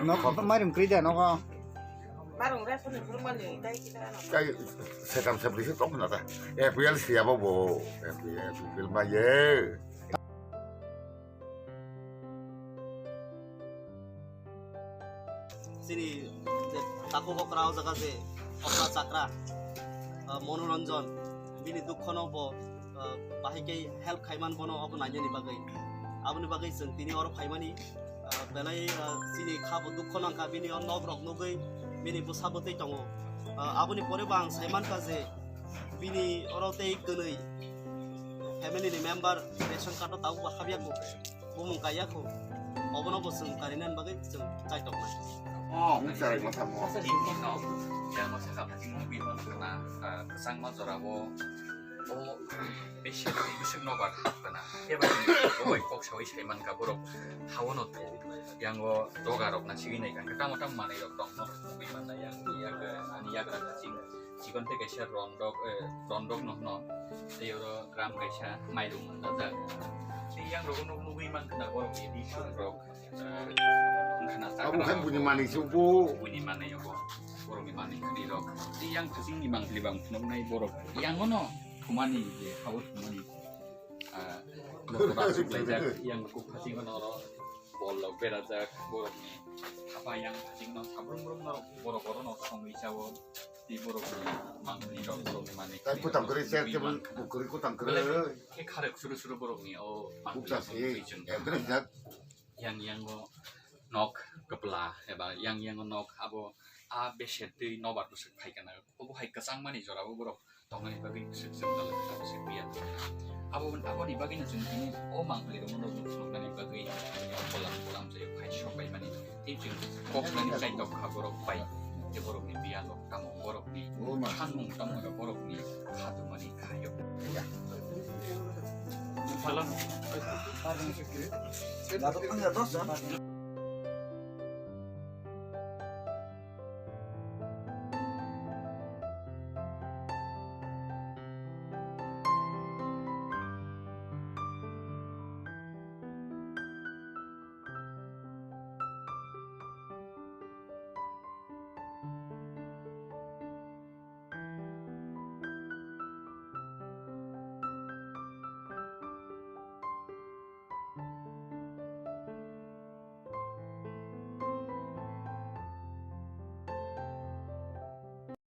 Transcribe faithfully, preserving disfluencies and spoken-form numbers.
Nok mairum kri da nok. Marung ra soni kurma ni dai kita ano. Kai setam sebri se tong na ta. F P L siya bo bo. F P L, F P L ma ye. Sini je takhuk okra o jaga je okra chakra, ah, Monoranjan, bini dukhono bo, ah, bahai khe help khaiman bono obo nainani bagwi. Aboni bagwi chwng tini oro phaimani, ah, belai, ah, chini kha bo dukho nangkha, bini o nok rok nugwi bini bwsa bwtwi tongo. Ah, aboni pore bo ang saimankha je bini oro tei kwnwi family ni member ration card o tabuk bo habya kho. Bumung kaiya kho. Obono bo chwng karinani bagwi chwng chaitoknai. Oh, wng charai ma tamo. Tini no, yang masa kap tini mungkin mangkana, ah, kesang ma jora bo, oh, bisi, bisi no bar kena. Keba ni, oh, kok sawi sai man ka borok, hawo no to, yang o doga rok na sigi nai kan, ketamo tam manai rok tong no, mungkin mana yang, yang, ani yang rok na sigi. Chikon tei kaisa rondok, eh, rondok no hwno. Tei oro gram kaisa mairum manjak. Tei yang rogo nog nugwi mankha na borok ni bising rok, eh, wngkha na abo chakra khe buini rok, manwi se bo. Buini manwi rok, borok ni manwi khani rok. Tei yang phasing ni mangpili bang phunuknai borok. Yang ono thumani je habo thumani. Ah, borok rok asuk laijak, yang kuk phasing ono oro. Bol rok berajak, borokni thapa yang phasing no sabrum brum no borok oro no songwi chao. Tei borokni mangni rok, borokni manwi tai khani kutam rok kwrwi, chair table mankha. Bo kwrwi kutam kwrwi. Belai khe kharek suru suru borokni o mangni bukcha rok se, twi chwng ekdre jak. Yang yang o nok kwpla eba yang yang o nok abo a beser twi nobar bwswk phaikha na. Obo hai kwchangmani jorao borok tongmani bagwi swk swk dalai kwchang swk piya. Abo, aboni bagwino chwng tini o mangpili rokno phunuknani bagwi tini o kolam kolam jayo phai sok bai mani. Tei chwng kok nani kaitok kha borok bai. Tei borokni biyalo tamo borokni sanmung tamo borokni khatumani khayo. Phalan.